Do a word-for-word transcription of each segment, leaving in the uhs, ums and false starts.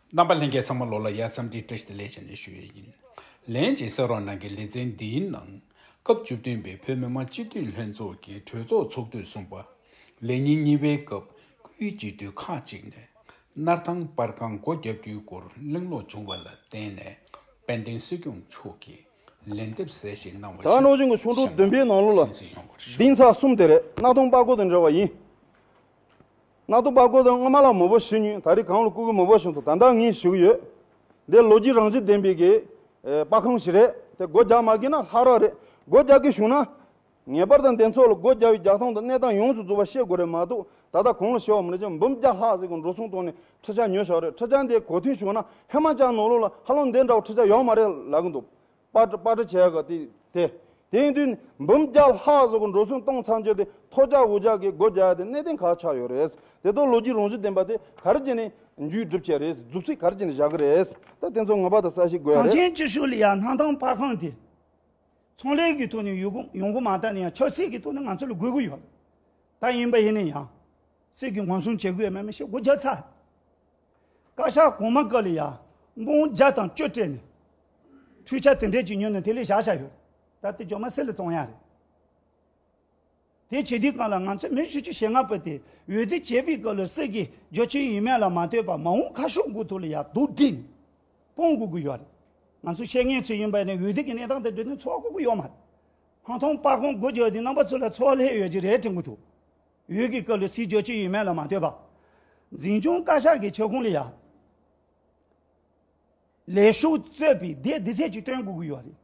རྣམ་པ་ལྷན་རྒྱས་ཚང་མ་ལོ་ལ་ཡ་འཚམས་འདྲི་བཀྲ་ཤིས་བདེ་ལེགས་བྱས་ནས་ཞུ་ཡས་ཡིན། ལན་གཅིག་གསན་རོགས་གནང་གི། ལེ་ཚན་འདིའི་ནང་སྐབས་བཅུ་བདུན་པའི་བོད་མི་མང་སྤྱི་འཐུས་ལྷན་ཚོགས་ཀྱི་གྲོས་ཚོགས་ཚོགས་དུས་གསུམ་པ་ལས་ཉིན་གཉིས་པའི་སྐབས་སྐུའི་སྤྱི་འཐུས་ཁག་ཅིག་ནས་སྣར་ཐང་པར་ཁང་སྒོ་བརྒྱབ་རྒྱུའི་སྐོར་གླེང་སློང་བྱུང་བ་ལ་བརྟེན་ནས་དཔལ་ལྡན་སྲིད་སྐྱོང་མཆོག་གིས་ལན་འདེབས་གསལ་བཤད་གནང་བ། ད་ཞིག་ནོར་གཞུང་གི་ཆོག་འགྲོ་བདུན་པའི་ནང་ལོགས་ལ་སེམས་གསོ་ཡོང་བར་ཞུ། འདི་ཚ་གསུམ་དེ་རེད། སྣར་ཐང་པར་ཁང་དང་འབྲེལ་བ་ཡིན། སྣར་ཐང་པར་ཁང་དང་སྔོན་མ་ལ་མང་པོ་ཞུས་མྱོང་། ད་རེས་གང་ལ་སྐུ་གུ་མང་པོ་བྱུང་འདུག། ད་ལྟ་ངས་ཞུ་གི་ཡོད། འདི་ལོ་རྒྱུས་རང་བཞིན་ལྡན་པའི་གི་ཨེ་པར་ཁང་ཞིག་རེད། དེ་སྒོ་རྒྱག་མ་དགོས་ན་ལྷག་རོགས་རེད། སྒོ་རྒྱག་གི་བྱུང་ན། ངེས་པར་དུ་འདི་ཚོ་ལ་སྒོ་རྒྱག་པའི་རྒྱག་སྟངས་དང་གནས་སྟངས་ཡོངས་སུ་རྫོགས་པ་ཤེས་དགོས་རེད་མ་གཏོགས། ད་ལྟ་གོང་ལ་ཞུས་པ་མ་རེད་ཀྱང་འབུམ་བརྒྱ་ལྷག་ཟིག་གི་འགྲོ་སོང་བཏང་ནས་འཕྲུལ་ཆས་ཉོས་བཞག་རེད། འཕྲུལ་ཆས་འདི་གོ་ཐོས་བྱུང་ན་ཧེ་མ་ཅག་ནང་ལོགས་ལ་ཧ་ལམ་འདི་འདྲ་བ་འཕྲུལ་ཆས་ཡོད་མ་རེད་ལབ་གི་འདུག། པར་པར་སྐྲུན་བྱེད་ཡག་གི་དེ་དེ། དེ་ཡིན་དུས་འབུམ་བརྒྱ་ལྷག་ཟིག་གི་འགྲོ་སོང་གཏོང་ཚར་རྗེས་དེ་ཐོ་ཅག་འུ་ཅག་གི་སྒོ་རྒྱག་ཡག་དེ་གནད་དོན་ག་ཆགས་ཡོད་རེད། དེ་ཚོ་ལོ་རྒྱུས་རང་བཞིན་ལྡན་པ་དེ་ག་རེ་བྱས་ནས་མཇུག་སྒྲུབ་བྱས་རེད། མཛུབ་ཚིག་ག་རེ་བྱས་ནས་བཞག་གི་རེད། ད་དེ་ཚོ་ངེས་པར་དུ་གསལ་བཤད་དགོས་ཡ་གངས་རེད། ཅན་སྤྱི་ཤོག་ལ་ཡ་སྣར་ཐང་པར་ཁང་དེ་ཚོང་ལས་ཀྱི་ཐོག་ནས་ཡོང་གི་ཡོང་གི་མ་ད་ནས་ཡང་ཆབ་སྲིད་ཀྱི་ཐོག་ནས་ང་ཚོ་ལ་དགོས་ཀྱི་ཡོད། ད་ཡིན་པ་ཡིན་ན་ཡང་སྲིད་ཀྱི་ངོ་སྲུང་བྱེད་དགོས་ཡ་མེད་མི་ཞིག་སྒོ་རྒྱག་ཚར། བཀའ་ཤག་གོང་མ་སྐབས་ལ་ཡ་འབུམ་བརྒྱ་དང་བཅུ་སྤྲད་ནས་འཕྲུལ་ཆས་དེ་འདྲས་ཀྱི་ཉོས་ནས་དེ་ལས་བཞག་བཞག་ཡོད། ད་དེ་ཇོ་མ་སི་ལ་བཙོང་ཡ་རེད། དེ་བྱེད་དུས་སྒང་ལ་ང་ཚོ་མི་བཞི་བཅུ་ཞེ་ལྔ་པོ་དེ་འོས་བསྡུ་བྱེད་པའི་སྐབས་ལ་སྲིད་ཀྱི་རྒྱུ་ཆའི་ཡིན་མིན་ལ་མ་ལྟོས་པར་མ་འོངས་ཁ་ཕྱོགས་འགོ་ཐོག་ལ་ཡ་རྡོ་སྒྲིལ་ནས་སྤོང་དགོས་ཀྱི་ཡོད་རེད། ང་ཚོ་བཤད་མཁན་ཚོ་ཡིན་པ་ནས་འོས་བསྡུ་གི་གནས་སྟངས་དེ་འགྲོ་དུས་ཚོར་དགོས་ཀྱི་ཡོད་མ་རེད། སྣར་ཐང་པར་ཁང་སྒོ་རྒྱག་དུས་རྣམ་པ་ཚོ་ལ་ཚོར་སླེབས་ཡོད་ཀྱི་རེད་དྲན་གྱི་འདུག། འོས་ཀྱི་སྐབས་ལ་སྲིད་རྒྱུ་ཆའི་ཡིན་མིན་ལ་མ་ལྟོས་པར། འཛིན་སྐྱོང་བཀའ་ཤག་གི་ཁྱབ་ཁོངས་ལ་ཡ། ལས་ཤོག་གཙོས་པའི་སྡེ་སྡེ་ཚན་གཅིག་བཏོན་དགོས་ཀྱི་ཡོད་རེད།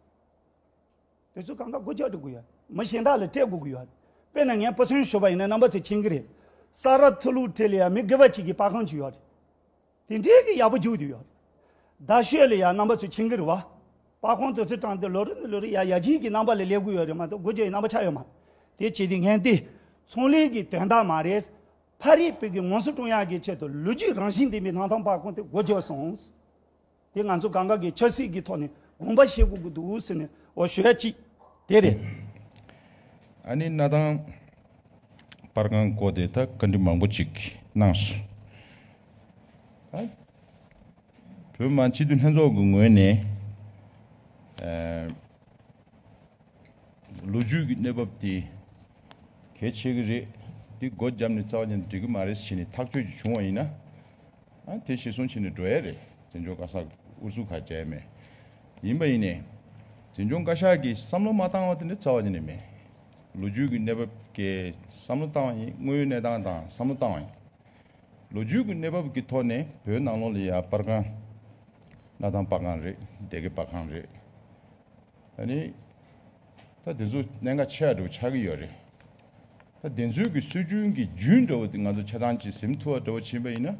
དེ་ཚོ་གང་ག་སྒོ་རྒྱག་འགྲོ་དགོས་ཡོད་རེད། མི་གཞན་དག་ལ་སྤྲད་དགོས་ཀྱི་ཡོད་རེད། དཔེར་ན་ངས་ཕོ་ཚོད་ཞུ་བ་ཡིན་ན་རྣམ་པ་ཚོས་མཁྱེན་གྱི་རེད། ས་རཱ་ཐོག་ལུ་ཁྲིད་ལ་ཡ་མི་དགེ་བ་གཅིག་གི་པར་ཁང་གཅིག་ཡོད་རེད། དེ་འདྲའི་གི་ཡག་པོ་རྒྱུག་བསྡད་ཡོད་རེད། རྡ་ཤོད་ལ་ཡ་རྣམ་པ་ཚོས་མཁྱེན་གྱི་རེད་བ། པར་ཁང་དེ་ཚོ་དྲངས་ཏེ་ལོ་རེ་ནས་ལོ་རེ་ཡ་ཡར་རྒྱས་ཀྱི་རྣམ་པ་ལ་སླེབས་ཀྱི་ཡོད་རེད་མ་གཏོགས་སྒོ་རྒྱག་ཡའི་རྣམ་པ་ཆགས་ཡོད་མ་རེད། དེ་བྱེད་དུས་ངས་འདི་ཚོང་ལས་ཀྱི་དོན་དག་མ་རེད། ཕ་རིགས་བོད་ཀྱི་ངོ་སོ་སྲུང་ཡག་གི་ཆེད་དུ་ལོ་རྒྱུས་རང་བཞིན་ལྡན་པའི་སྣར་ཐང་པར་ཁང་དེ་སྒོ་རྒྱག་སོང་། དེ་ང་ཚོ་གང་ག་གི་ཆབ་སྲིད་ཀྱི་ཐོག་ནས་དགོངས་པ་བཞེས་དགོས་ཀྱི་འདུག་ཟེར་ནས་འོ་ཞུ་ཡ་གཅིག་དེ་རེད། ཨ་ནི་སྣར་ཐང་པར་ཁང་སྐོར་དེ་ད་བཀའ་འདྲི་མང་པོ་ཅིག་གནང་སོང་། ཨ། བོད་མི་མང་སྤྱི་འཐུས་ལྷན་ཚོགས་ཀྱི་ངོས་ནས། ཨ། ལོ་རྒྱུས་ཀྱི་གནས་བབ་དེ་གལ་ཆེ་གི་རེད། འདི་སྒོ་བརྒྱབ་ནས་རྩ་བ་ཉིད་ནས་འགྲིག་གི་མ་རེད་ཟེར་ནས་ཐག་གཅོད་ཅིག་བྱུང་བ་ཡིན་ན། ཨ། དེ་གཞིར་བཟུང་བྱས་ནས་འགྲོ་ཡ་རེད། འཛིན་སྐྱོང་བཀའ་ཤག་ཨུ་ཚུགས་ཁ་བྱས་མེད། ཡིན་པ་ཡིན་ནའི། འཛིན་སྐྱོང་བཀའ་ཤག་གིས་བསམ་བློ་མ་བཏང་བ་དེ་འདྲ་རྩ་བ་ཉིད་ནས་མེད། ལོ་རྒྱུས་ཀྱི་གནས་བབ་ཀྱི་བསམ་བློ་བཏང་བ་ཡིན། དངོས་ཡོད་གནས་སྟངས་དང་བསམ་བློ་བཏང་བ་ཡིན། ལོ་རྒྱུས་ཀྱི་གནས་བབ་ཀྱི་ཐོག་ནས་བོད་ནང་ལོགས་ལ་ཡ་པར་ཁང་། སྣར་ཐང་པར་ཁང་རེད། སྡེ་དགེ་པར་ཁང་རེད། ཨ་ནི། ད་དེ་ཚོ་གནད་འགག་ཆེ་བ་འདྲ་བོ་ཆགས་ཀྱི་ཡོད་རེད། ད་དེ་ཚོའི་གི་སྲོལ་རྒྱུན་གྱི་རྒྱུན་འདྲ་བོ་དེ་ང་ཚོ་ཆ་ཚང་ཅིག་ཟིན་ཐུབ་པ་འདྲ་བོ་ཕྱིན་པ་ཡིན་ན།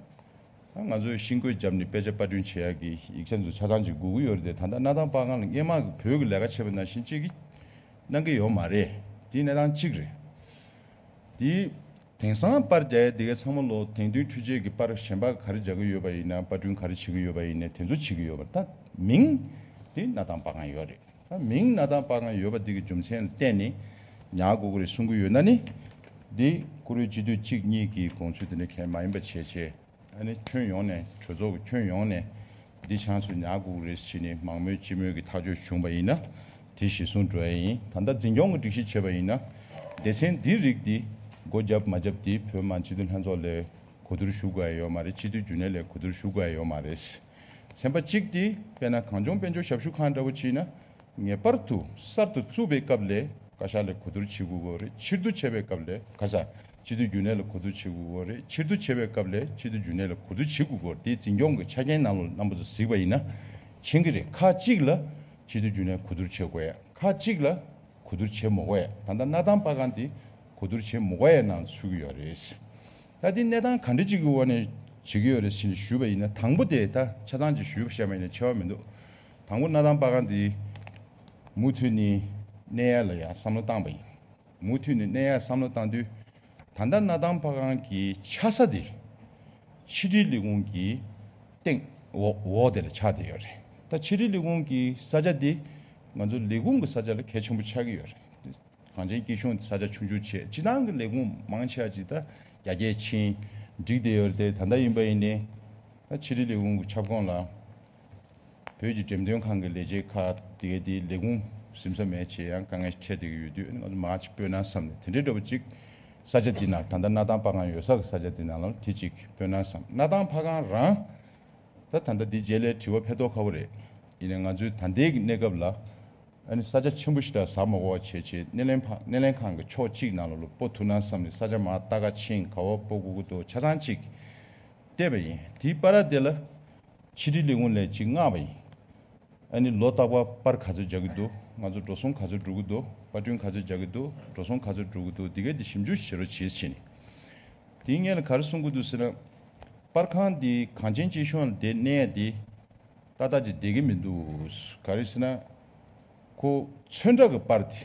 ད་ང་ཚོས་ཤིང་བཀོད་བརྒྱབ་ནས་དཔེ་ཆ་པར་སྐྲུན་བྱེད་ཡག་གི་ཡིག་ཆ་ཚོ་ཆ་ཚང་ཅིག་དགོས་ཀྱི་ཡོད་རེད་དེ། ད་ལྟ་སྣར་ཐང་པར་ཁང་ལ་སྔས་མ་གི་བོད་ཀྱི་ལས་ཀ་བྱས་པ་ནང་བཞིན་ཅིག་གི་གནང་གི་ཡོད་མ་རེད། དེ་གནས་སྟངས་གཅིག་རེད། དེ། དེང་སང་པར་རྒྱག་ཡ་དེ་གའི་ཚང་མ་ལོ་དེང་དུས་འཕྲུལ་ཆས་ཀྱི་པར་གཞན་པ་ག་རེ་རྒྱག་གི་ཡོད་པ་ཡིན་ན། པར་སྐྲུན་ག་རེ་བྱེད་ཀྱི་ཡོད་པ་ཡིན་ན་དེ་ཚོ་བྱེད་ཀྱི་ཡོད་པ། ད་མིང་དེ་སྣར་ཐང་པར་ཁང་ཡོད་རེད། ད་མིང་སྣར་ཐང་པར་ཁང་ཡོད་པ་དེ་གི་རྒྱུ་མཚན་ལ་བརྟེན་ནས་ཉར་དགོས་ཀྱི་རེད་གསུང་གི་ཡོད་ན་ནི། འདི་བཀུར་འོས་སྤྱི་འཐུས་གཅིག་གཉིས་ཀྱི་དགོངས་ཚུལ་དེ་འདྲ་གང་ཡང་མ་ཡིན་པ་བྱས་བྱས། ཨ་ནི་ཁྱོན་ཡོངས་ནས་གྲོས་ཚོགས་ཀྱི་ཁྱོན་ཡོངས་ནས་འདི་ཆང་སུ་ཉར་དགོས་རེད་ཟེར་ནས་མང་མོས་སྤྱི་མོས་ཀྱི་ཐག་གཅོད་བྱུང་བ་ཡིན་ན། དེ་གཞིར་བཟུང་འགྲོ་ཡ་ཡིན། ད་ལྟ་འཛིན་སྐྱོང་གི་སྒྲིག་གཞི་བྱས་པ་ཡིན་ན། སྡེ་ཚན་འདི་རིགས་འདི་སྒོ་བརྒྱབ་མ་བརྒྱབ་འདི་བོད་མི་མང་སྤྱི་འཐུས་ལྷན་ཚོགས་ལ་གོ་བསྡུར་ཞུ་དགོས་ཡ་ཡོད་མ་རེད། སྤྱི་འཐུས་རྒྱུན་ལས་ལ་གོ་བསྡུར་ཞུ་དགོས་ཡ་ཡོད་མ་རེད། ཚན་པ་གཅིག་འདི་དཔེར་ན་གངས་ལྗོངས་དཔལ་འབྱོར་ཞབས་ཞུ་ཁང་འདྲ་བོ་བྱས་ན། ངེས་པར་དུ་གསར་དུ་བཙུགས་པའི་སྐབས་ལ་བཀའ་ཤག་ལ་གོ་བསྡུར་བྱེད་དགོས་ཀྱི་རེད། ཕྱིར་བསྡུ་བྱས་པའི་སྐབས་ལ་ག་ས་སྤྱི་འཐུས་རྒྱུན་ལས་ལ་གོ་བསྡུར་བྱེད་དགོས་ཀྱི་རེད། ཕྱིར་བསྡུ་བྱས་པའི་སྐབས་ལ་སྤྱི་འཐུས་རྒྱུན་ལས་ལ་གོ་བསྡུར་བྱེད་དགོས་ཀྱི་རེད། དེ་འཛིན་སྐྱོང་གི་ཆ་རྐྱེན་ནང་ལོགས་རྣམ་པ་ཚོ་གཟིགས་པ་ཡིན་ན་མཁྱེན་གྱི་རེད། ཁག་གཅིག་ལ་སྤྱི་འཐུས་རྒྱུན་ལས་གོ་བསྡུར་བྱེད་དགོས་ཡ། ཁག་གཅིག་ལ་གོ་བསྡུར་བྱེད་མི་དགོས་ཡ། ད་ལྟ་སྣར་ཐང་པར་ཁང་དེ་གོ་བསྡུར་བྱེད་མི་དགོས་ཡ་ནང་ཚུད་ཀྱི་ཡོད་རེད། ད་དེ་གནས་སྟངས་ག་འདྲ་ཅིག་གི་འོག་ནས་བྱེད་ཀྱི་ཡོད་རེད་ཟེར་ནས་ཞུས་པ་ཡིན་ན། དང་པོ་དེ་ད་ཆ་ཚང་ཅིག་ཞུས་པ་བཤད་པ་ཡིན་ན་ཆེ་བ་མི་འདུག། དང་པོ་སྣར་ཐང་པར་ཁང་དེ་མུ་མཐུད་ནས་གནས་ཡ་ལ་ཡང་བསམ་བློ་བཏང་པ་ཡིན། མུ་མཐུད་ནས་གནས་ཡ་བསམ་བློ་བཏང་དུས། ད་ལྟ་སྣར་ཐང་པར་ཁང་གི་ཆགས་ས་དེ་ཕྱི་དྲིལ་ལས་ཁུངས་ཀྱི་སྟེང་འོག་འོག་དེ་ལ་ཆགས་བསྡད་ཡོད་རེད། ད་ཕྱི་དྲིལ་ལས་ཁུངས་ཀྱི་ས་ཆ་དེ་ང་ཚོ་ལས་ཁུངས་ཀྱི་ས་ཆ་ལ་གལ་ཆེན་པོ་ཆགས་ཀྱི་ཡོད་རེད། གངས་ཅན་སྐྱིད་གཤོངས་ས་ཆ་ཆུང་ཆུང་བྱས། སྤྱིར་བཏང་གི་ལས་ཁུངས་མང་ཆེ་བ་ཅིག་ད་རྒྱ་སྐྱེད་ཕྱིན་འགྲིག་བསྡད་ཡོད་རེད་དེ། ད་ལྟ་ཡིན་པ་ཡིན་ནའི་ ད་ཕྱི་དྲིལ་ལས་ཁུངས་ཀྱི་ཁྱབ་ཁོངས་ལ་བོད་ཀྱི་འགྲེམས་སྟོན་ཁང་གི་ལས་བྱེད་ཁག་དེ་གའི་དེའི་ལས་ཁུངས་ཟིན་ས་མེད་ཅེས་ཡང་དཀའ་ངལ་འཕྲད་བསྡད་ཀྱི་ཡོད་དུས། ཨ་ནི་ང་ཚོ་མར་ཅིག་སྤོས་སྣང་བསམ་ནས། དེ་འདྲའི་འདྲ་པོ་ཅིག་ས་ཆ་འདི་ན། ད་ལྟ་གནའ་ཐང་པར་ཁང་ཡོད་ས་གི་ས་ཆ་འདི་ན་ལ་དེ་ཅིག་སྤོས་སྣང་བསམ། གནའ་ཐང་པར་ཁང་རང་ད་ད་ལྟ་འདི་རྗེས་ལ་དྲི་བ་ཕེབས་མདོག་ཁ་པོ་རེད། ཡིན་ནའི་ང་ཚོའི་ད་ལྟའི་གི་གནས་སྐབས་ལ་ཨ་ནི་ས་ཆ་ཆེན་པོ་ཞིག་ལ་ཟ་མ་དགོས་པ་བྱས་བྱས། སྣེ་ལེན་ཕ་སྣེ་ལེན་ཁང་གི་ཕྱོགས་གཅིག་ནང་ལ་ལོ་སྤོ་ཐུབ་ན་བསམ་ནས་ས་ཆ་མར་ལྟ་ག་ཕྱིན། ག་བ་སྤོ་དགོས་ཀྱི་འདུག་ཆ་ཚང་གཅིག་བལྟས་པ་ཡིན། དེའི་བར་དེ་ལ་ཕྱི་དྲིལ་ལས་ཁུངས་ལ་ཅིག་མངགས་པ་ཡིན། ཨ་ནི་ལོ་རྟག་པར་པར་ག་ཚོད་རྒྱག་གི་འདུག་ང་ཚོ་འགྲོ་སོང་ག་ཚོད་འགྲོ་གི་འདུག་པར་སྐྲུན་ག་ཚོད་རྒྱག་གི་འདུག་འགྲོ་སོང་ག་ཚོད་འགྲོ་གི་འདུག་འདི་གའི་འདི་ཞིབ་འཇུག་བྱེད་རོགས་བྱེད་ཟེར་ནས། དེའི་སྔོན་ལ་ག་རེ་གསུང་གི་འདུག་ཟེར་ན། པར་ཁང་འདི་གངས་ཅན་སྐྱིད་གཤོངས་ལ་བསྡད་གནས་འདི་ཏག་ཏག་ཅིག་བསྡད་ཀྱི་མི་འདུག་ག་རེ་ཟེར་ན། ཁོ་ཚོན་ཁྲ་གི་པར་དེ།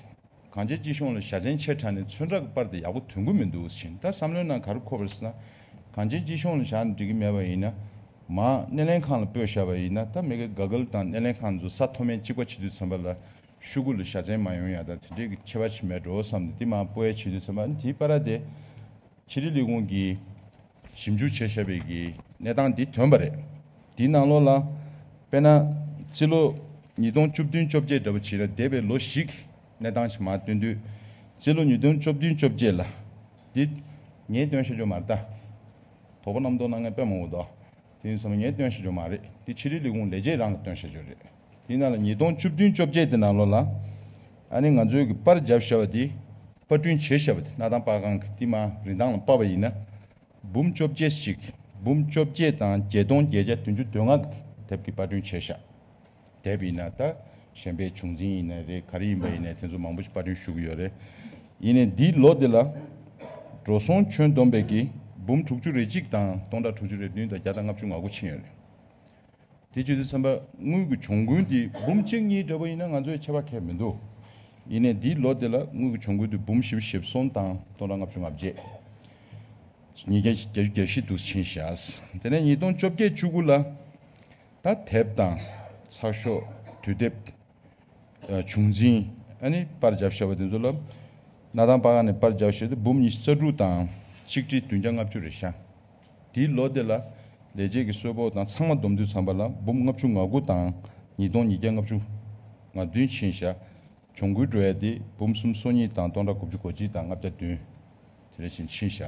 གངས་ཅན་སྐྱིད་གཤོངས་ལ་བཞའ་ཚན་ཆེ་དྲགས་ནས་ཚོན་ཁྲ་གི་པར་དེ་ཡག་པོ་ཐོན་གྱི་མི་འདུག་ཟེར། ད་བསམ་བློའི་ནང་ག་རེ་འཁོར་བ་རེད་ཟེར་ན། གངས་ཅན་སྐྱིད་གཤོངས་ལ་བཞག་ན་འགྲིག་གི་མེད་པ་ཡིན་ན། མར་སྣེ་ལེན་ཁང་ལ་སྤོས་བཞག་པ་ཡིན་ན། ད་མི་གི་ག་གལ་དང་སྣེ་ལེན་ཁང་ཚོ་ས་མཐོ་དམན་གཅིག་པ་བྱེད་དུས་ཙམ་པ་ལ་ཤོག་གུ་ལ་བཞའ་ཚན་མ་ཡོང་ཡ་དང་དེ་འདྲའི་གི་ཁྱད་པར་ཞིག་མེད་འགྲོ་བསམ་ནས། དེ་མར་སྤོ་ཡ་བྱེད་དུས་ཙམ་པ། ཨ་ནི་དེའི་བར་དེ་ཕྱི་དྲིལ་ལས་ཁུངས་ཀྱིས་ཞིབ་འཇུག་བྱས་བཞག་པའི་གི་གནས་སྟངས་འདི་ཐོན་པ་རེད། དེའི་ནང་ལོགས་ལ་དཔེར་ན་སྤྱི་ལོ་ཉིས་སྟོང་བཅུ་བདུན་བཅོ་བརྒྱད་འདྲ་པོ་བྱས་ན། འདས་པའི་ལོ་བཞི་གི་གནས་སྟངས་ཤིག་མར་སྟོན་དུས། སྤྱི་ལོ་ཉིས་སྟོང་བཅུ་བདུན་བཅོ་བརྒྱད་ལ། འདི་ངས་སྟོན་བཞག་རྒྱུ་མ་རེད་ད། དོགས་པ་རྣམ་རྟོག་གནང་མཁན་དཔེ་མང་པོ་འདུག་དེ་ཡིན་ཙང་ངས་སྟོན་བཞག་རྒྱུ་མ་རེད། འདི་ཕྱི་དྲིལ་ལས་ཁུངས་ལས་བྱེད་རང་གིས་སྟོན་བཞག་རྒྱུ་རེད། དེའི་ནང་ལ་ཉིས་སྟོང་བཅུ་བདུན་བཅོ་བརྒྱད་དེ་ནང་ལོགས་ལ། ཨ་ནི་ང་ཚོའི་གི་པར་བརྒྱབ་བཞག་པ་དེ། པར་སྐྲུན་བྱས་བཞག་པ་དེ། གནའ་ཐང་པར་ཁང་གི་དེ་མར་རིན་ཐང་ལ་དཔག་པ་ཡིན་ན། འབུམ་བཅོ་བརྒྱད་ཅིག་འབུམ་བཅོ་བརྒྱད་དང་བརྒྱད་སྟོང་བརྒྱད་བརྒྱ་བདུན་ཅུ་དོན་ལྔ་གི་དེབ་ཀྱི་པར་སྐྲུན་བྱས་བཞག་དེབ་ཡིན་ན་ད་གཞན་པའི་བྱུང་འཛིན་ཡིན་ནའི་རེད། ག་རེ་ཡིན་པ་ཡིན་ནའི་དེ་ཚོ་མང་པོ་ཞིག་པར་སྐྲུན་ཞུ་གི་ཡོད་རེད། ཡིན་ནའི་འདིའི་ལོ་འདི་ལ་འགྲོ་སོང་ཁྱོན་བསྡོམས་པའི་གི་འབུམ་དྲུག་ཅུ་རེ་གཅིག་དང་སྟོང་ཕྲག་དྲུག་ཅུ་རེ་བདུན་དང་བརྒྱ་དང་ལྔ་བཅུ་ང་དགུ་ཕྱིན་ཡོད་རེད། དེ་བྱེད་དུས་ཙམ་པ་དངུལ་གྱི་གྱོང་གུན་དེ་འབུམ་གཅིག་གཉིས་འདྲ་པོ་ཡིན་ན་ང་ཚོས་ཆད་པ་འཁེལ་མི་འདུག་ཡིན་ནའི་འདིའི་ལོ་འདི་ལ་དངུལ་གྱི་གྱོང་གུན་དེ་འབུམ་བཞི་བཅུ་ཞེ་གསུམ་དང་སྟོང་ཕྲག་ལྔ་བཅུ་ང་བརྒྱད། ཉིས་བརྒྱ་བརྒྱད་ཅུ་གྱ་བཞི་འདུག་ཕྱིན་བཞག་དེ་ནས་ཉིས་སྟོང་བཅོ་བརྒྱད་བཅུ་དགུ་ལ་ད་དེབ་དང་ཚགས་ཤོག་དུས་དེབ། ཨ་བྱུང་འཛིན། ཨ་ནི་པར་བརྒྱབ་བཞག་པ་དེ་ཚོ་ལ། གནའ་ཐང་པར་ཁང་ནས་པར་བརྒྱབ་བཞག་དེ་འབུམ་ཉི་ཤུ་རྩ་དྲུག་དང་ཆིག་ཁྲི་བདུན་བརྒྱ་ལྔ་བཅུ་རེད་ཤག་དེའི་ལོ་དེ་ལ་ལས་བྱེད་ཀྱི་གསོལ་ཕོགས་དང་ཚང་མ་བསྡོམས་དུས་ཙམ་པ་ལ་འབུམ་ལྔ་བཅུ་ང་དགུ་དང་ཉིས་སྟོང་ཉིས་བརྒྱ་ལྔ་བཅུ་ང་བདུན་ཕྱིན་ཤག་གྱོང་གུན་འགྲོ་ཡ་དེ་འབུམ་སུམ་སོ་གཉིས་དང་སྟོང་ཕྲག་དགུ་བཅུ་གོ་གཅིག་དང་ལྔ་བརྒྱ་བདུན། དེ་འདྲ་ཕྱིན་ཕྱིན་ཤག་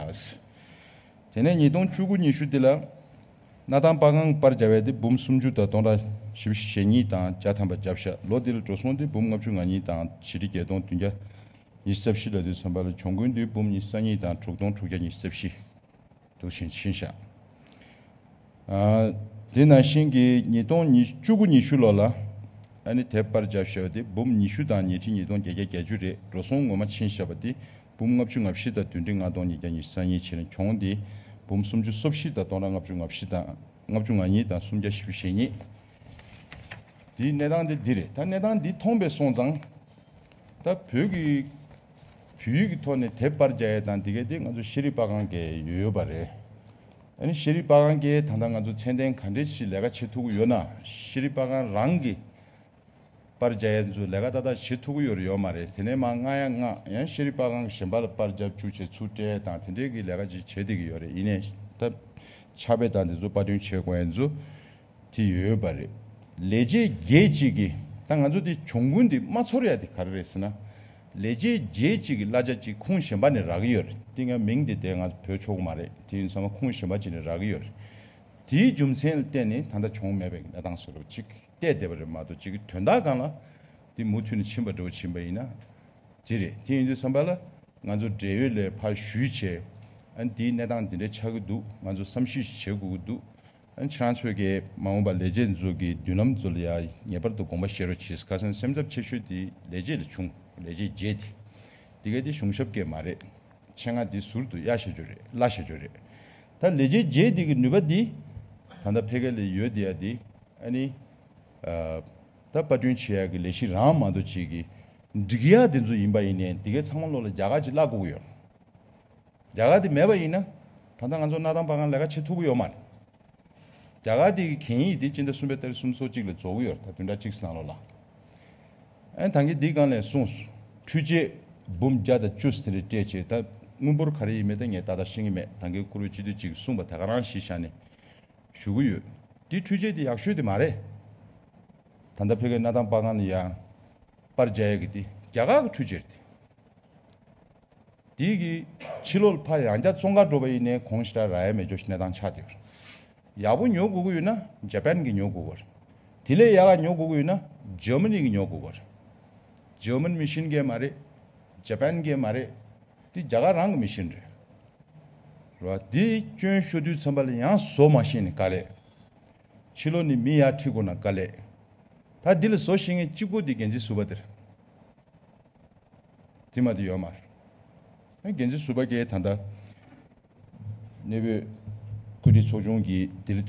དེ་ནས་ཉིས་སྟོང་བཅུ་དགུ་ཉི་ཤུ་དེ་ལ་གནའ་ཐང་པར་ཁང་གི་པར་བརྒྱབ་ཡ་དེ་འབུམ་སུམ་ཅུ་དང་སྟོང་ཕྲག་བཞི་བཅུ་ཞེ་གཉིས་དང་བརྒྱ་ཐམ་པ་བརྒྱབ་ཤག་ལོ་དེ་ལ་འགྲོ་སོང་དེ་འབུམ་ལྔ་བཅུ་ང་གཉིས་དང་ཆིག་ཁྲི་བརྒྱད་སྟོང་བདུན་བརྒྱ་ཉི་ཤུ་རྩ་བཞི་ལ་དུས་ཙམ་པ་ལ་གྱོང་གུན་དེ་འབུམ་ཉི་ཤུ་རྩ་གཉིས་དང་དྲུག་སྟོང་དྲུག་བརྒྱ་ཉི་ཤུ་རྩ་བཞི། འདུག་ཕྱིན་ཕྱིན་ཤག་ཨ། དེ་ནང་བཞིན་གྱི་ཉིས་སྟོང་ཉི་བཅུ་དགུ་ཉི་ཤུ་ལོ་ལ། ཨ་ནི་དེབ་པར་བརྒྱབ་བཞག་པ་དེ་འབུམ་ཉི་ཤུ་དང་ཉིས་ཁྲི་ཉིས་སྟོང་བརྒྱད་བརྒྱ་བརྒྱད་ཅུ་རེད། འགྲོ་སོང་ངོ་མ་ཕྱིན་བཞག་པ་དེ་འབུམ་ལྔ་བཅུ་ང་བཞི་དང་བདུན་ཁྲི་ལྔ་སྟོང་ཉིས་བརྒྱ་ཉི་ཤུ་རྩ་གཉིས་བྱས་ནས་གྱོང་དེ་འབུམ་སུམ་ཅུ་སོ་བཞི་དང་སྟོང་ཕྲག་ལྔ་བཅུ་ང་བཞི་དང་ལྔ་བཅུ་ང་གཉིས་དང་སུམ་བརྒྱ་བཞི་བཅུ་ཞེ་གཉིས། དེའི་གནས་སྟངས་དེ་འདི་རེད། ད་གནས་སྟངས་འདི་མཐོང་པས་སོང་ཙང་། ད་བོད་ཀྱི་བོད་ཡིག་གི་ཐོག་ནས་དེབ་པར་རྒྱག་ཡས་དང་འདི་གས་དེ་ང་ཚོ་ཤེས་རིག་པར་ཁང་གིས་ཡོད་ཡོད་པ་རེད། ཨ་ནི་ཤེས་རིག་པར་ཁང་གིས་ད་ལྟ་ང་ཚོ་ཚད་ལྡན་ག་འདྲས་ཞིག་ལས་ཀ་བྱེད་ཐུབ་ཀྱི་ཡོད་ན། ཤེས་རིག་པར་ཁང་རང་གིས་པར་རྒྱག་ཡས་ཚོ་ལས་ཀ་ཏག་ཏག་བྱེད་ཐུབ་ཀྱི་ཡོད་རེད་ཡོད་མ་རེད། དེ་ནས་མར་མངགས་ཡ་མངགས། ཡང་ཤེས་རིག་པར་ཁང་གཞན་པ་ལ་པར་རྒྱབ་བཅུག་བྱས་ཚུར་སྤྲད་དང་དེ་འདྲས་ཀྱི་ལས་ཀ་ཅིག་བྱེད་བསྡད་ཀྱི་ཡོད་རེད། ཡིན་ནའི་ད་ཕྱག་དཔེ་དང་དེ་ཚོ་པར་སྐྲུན་བྱེད་དགོས་ཡས་ཚོ་དེ་ཡོད་པ་རེད། ལས་བྱེད་བརྒྱད་ཅིག་གིས། ད་ང་ཚོ་དེ་གྱོང་གུན་དེ་མ་ཚོར་ཡ་དེ་ག་རེ་རེད་ཟེར་ན། ལས་བྱེད་བརྒྱད་ཅིག་གི་གླ་ཆ་ཅིག་ཁོངས་གཞན་པ་ནས་རག་གི་ཡོད་རེད། དེ་ང་མིང་དེ་དེ་ང་ཚོ་འབོད་ཆོག་གི་མ་རེད། དེ་ཡིན་ཙང་ཁོངས་གཞན་པ་ཅིག་ནས་རག་གི་ཡོད་རེད། དེའི་རྒྱུ་མཚན་ལ་བརྟེན་ནས་ད་ལྟ་གྱོང་མེད་པའི་གནས་སྟངས་བཟོ་འདྲ་ཅིག་བལྟས་བསྡད་པ་རེད་མ་གཏོགས། ཅིག་གི་དོན་དག་སྒང་ལ་དེ་མུ་མཐུད་ནས་ཕྱིན་པ་འདྲ་བོ་ཕྱིན་པ་ཡིན་ན་དེ་རེད། དེ་ཡིན་དུས་ཙམ་པ་ལ་ང་ཚོ་འབྲེལ་ཡོད་ལ་ཕར་ཞུས་བྱས། ཨ་ནི་དེའི་གནས་སྟངས་འདི་འདྲ་ཆགས་ཀྱི་འདུག་ང་ཚོ་བསམ་ཤེས་ཤིག་བྱེད་དགོས་ཀྱི་འདུག་ཨ་ནི་ཁྱེད་རང་ཚོས་ཀྱི་མ་འོངས་པ་ལས་བྱེད་ཚོ་གི་མདུན་ལམ་ཚོ་ལ་ཡ་ངེས་པར་དུ་དགོངས་པ་བཞེས་རོགས་གྱིས། ཁ་སང་སེམས་འཚབ་ཆེ་ཤོས་དེ་ལས་བྱེད་ལ་བྱུང་། ལས་བྱེད་བརྒྱད་དེ། དེ་ག་དེ་གཞུང་ཞབས་སྐད་མ་རེད། ཆེད་མངགས་འདི་ཟུར་དུ་གཡར་བཞག་རྒྱུ་རེད། གླ་བཞག་རྒྱུ་རེད། ད་ལས་བྱེད་བརྒྱད་འདི་གི་ནུས་པ་འདི་ད་ལྟ་ཕ་གི་ལ་ཡོད་བསྡད་ཡ་འདི། ཨ་ནི་ཨ་ད་པར་སྐྲུན་བྱེད་ཡ་གི་ལས་གཞི་རང་མ་གཏོགས་ཅིག་གི་འགྲིག་ཡ་འདི་ཚོ་ཡིན་པ་ཡིན་ནའི་འདི་གའི་ཚང་མ་ལོག་ལ་རྒྱ་གར་གྱིས་གླ་དགོས་ཀྱི་ཡོད། རྒྱ་གར་འདི་མེད་པ་ཡིན་ན་ད་ལྟ་ང་ཚོ་གནའ་ཐང་པར་ཁང་ལས་ཀ་བྱེད་ཐུབ་ཀྱི་ཡོད་མ་རེད། རྒྱ་གར་དེ་གི་གན་ཡིག་དེ་སྤྱི་ཟླ་གསུམ་པའི་ཏ་རིག་སུམ་ཅུ་སོ་གཅིག་ལ་རྫོགས་ཀྱི་ཡོད་རེད། ད་བདུན་ཕྲག་གཅིག་ནང་ལོགས་ལ། ཨ་ནི་ད་གིན་འདིའི་སྒང་ལ་གསུངས་སོང་། འཕྲུལ་ཆས་འབུམ་བརྒྱ་དང་བཅུ་ཙམ་དེ་འདྲ་སྤྲད་བྱས། ད་དངུལ་འབོར་ག་རེ་ཡིན་མིན་ད་ངས་ཏག་ཏག་ཤེས་ཀྱི་མེད། ད་གིན་བཀུར་འོས་སྤྱི་འཐུས་གཅིག་གིས་གསུངས་པ་དེ་ག་རང་གཞི་བཞག་ནས། ཞུ་གི་ཡོད། དེ་འཕྲུལ་ཆས་དེ་ཡག་ཤོས་དེ་མ་རེད། ད་ལྟ་ཕ་གིའི་གནའ་ཐང་པར་ཁང་ནས་ཡར་པར་རྒྱག་ཡས་ཀྱི་དེ་རྒྱ་གར་གྱི་འཕྲུལ་ཆས་རེད། དེ་གིས་ཕྱི་ལོགས་ཕར་ཡང་བསྐྱར་བཙོང་གར་འགྲོ་བ་ཡིན་ནའི་གོང་ཞེ་དྲག་རག་ཡ་མེད་ཅོག་གི་གནས་སྟངས་ཆགས་བསྡད་ཡོད་རེད། ཡག་པོ་ཉོ་དགོས་ཀྱི་ཡོད་ན་ཇ་པན་གྱིས་ཉོ་དགོས་ཀྱི་རེད། དེ་ལས་ཡག་ག་ཉོ་དགོས་ཀྱི་ཡོད་ན་ཇར་མ་ནི་གིས་ཉོ་དགོས་ཀྱི་རེད། ཇར་མན་མི་ཤིན་གྱི་མ་རེད། ཇ་པན་གྱི་མ་རེད། དེ་རྒྱ་གར་རང་གི་མི་ཤིན་རེད། རེད་བ། དེ་སྐྱོན་ཤོར་དུས་ཙམ་པ་ལ་ཡང་བཟོ་མ་ཤེས་ནས་དཀའ་ལས། ཕྱི་ལོགས་ནས་མི་ཡར་ཁྲིད་དགོས་ན་དཀའ་ལས། ད་འདི་ལ་བཟོ་ཤེས་མཁན་གཅིག་པོ་དེ་འགན་འཛིན་ཟུར་པ་དེ་རེད། དེ་མ་དེ་ཡོད་མ་རེད། འགན་འཛིན་ཟུར་པ་གིས་ད་ལྟ་གནས་སྤོས་བཀོད་སྒྲིག་ཚོགས་ཆུང་གིས་ལྡི་ལི་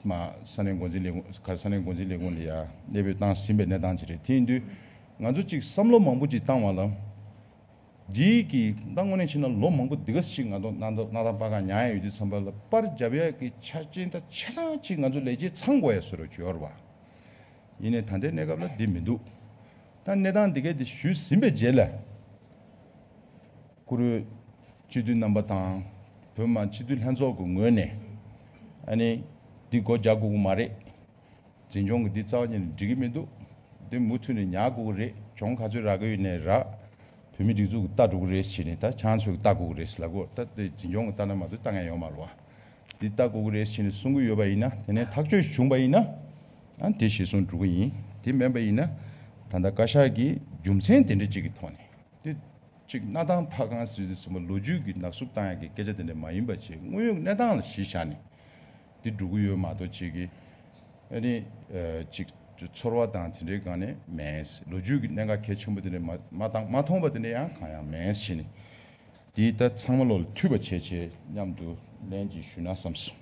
མ་ས་གནས་འགོ་འཛིན་ལས་ཁུངས་གར་ས་གནས་འགོ་འཛིན་ལས་ཁུངས་ལ་ཡ་གནས་སྤོས་བཏང་ཟིན་པའི་གནས་སྟངས་ཅིག་རེད། དེ་ཡིན་དུས་ང་ཚོ་གཅིག་བསམ་བློ་མང་པོ་ཅིག་བཏང་བ་ལ། འདིའི་གི་ད་དངོས་གནས་བྱས་ན་ལོ་མང་པོ་འདི་ག་ཅིག་ང་ཚོ་གནའ་གནའ་ཐང་པར་ཁང་ཉར་ཡ་ཡོད་དུས་ཙམ་པ་ལ་པར་རྒྱབ་ཡ་གི་ཆ་རྐྱེན་ད་ཆ་ཚང་ཅིག་ང་ཚོ་ལས་བྱེད་ཚང་དགོས་ཡ་བཟོ་འདྲ་ཅིག་ཡོད་རེད་བ། ཡིན་ནའི་ད་ལྟའི་གནས་སྐབས་ལ་འདི་མི་འདུག་ད་གནས་སྟངས་འདི་གས་འདི་ཞུས་ཟིན་པའི་རྗེས་ལ། བཀུར་འོས་སྤྱི་འཐུས་རྣམ་པ་དང་བོད་མི་མང་སྤྱི་འཐུས་ལྷན་ཚོགས་ཀྱི་ངོས་ནས་ཨ་ནི་འདི་སྒོ་རྒྱག་དགོས་ཀྱི་མ་རེད། འཛིན་སྐྱོང་གི་འདི་རྩ་བ་ཉིད་ནས་འགྲིག་གི་མི་འདུག་འདི་མུ་མཐུད་ནས་ཉར་དགོས་ཀྱི་རེད། གྱོང་ག་ཚོད་རག་གི་ཡོད་ནའི་རག་བོད་མིའི་སྒྲིག་འཛུགས་ཀྱིས་ལྟ་འགྲོ་གི་རེད་ཟེར་ནས་ད་ཁྱེད་ཚོས་ལྟ་དགོས་ཀྱི་རེད་ཟེར་ལབ་གོ་ད་དེ་འཛིན་སྐྱོང་གིས་ལྟ་ན་མ་གཏོགས་ལྟ་མཁན་ཡོད་མ་རེད་བ། འདི་ལྟ་དགོས་ཀྱི་རེད་ཟེར་ནས་གསུང་གི་ཡོད་པ་ཡིན་ན། དེ་ནས་ཐག་གཅོད་བྱུང་བ་ཡིན་ན་ཨ་དེ་གཞིར་བཟུང་འགྲོ་གི་ཡིན། དེ་མིན་པ་ཡིན་ན་ད་ལྟ་བཀའ་ཤག་གིས་རྒྱུ་མཚན་དེ་འདྲ་གཅིག་གི་ཐོག་ནས་དེ་གཅིག་གནའ་ཐང་པར་ཁང་ཟེར་དུས་ཙམ་པ་ལོ་རྒྱུས་ཀྱི་ནག་བསུབ་བཏང་ཡག་གི་སྐད་ཆ་དེ་འདྲ་མ་ཡིན་པ་བྱས་དངོས་ཡོད་གནས་སྟངས་ལ་གཞི་བཞག་ནས་འདི་འགྲོ་གི་ཡོད་མ་གཏོགས་ཅིག་གི་ཨ་ནི་ཅིག་ཚོར་བ་དང་དེ་འདྲའི་སྒང་ནས་མེད། ལོ་རྒྱུས་ཀྱི་གནད་འགག་གལ་ཆེན་པོ་དེ་འདྲ་མ་མ་བཏང་མ་མཐོང་བ་དེ་འདྲ་ཡང་གང་ཡང་མེད་ཟེར་ནས་འདི་ད་ཚང་མ་བློ་ལ་ཐུག་པ་བྱས་བྱས་མཉམ་དུ་ལན་ཅིག་ཞུས་ན་བསམས་སོང་།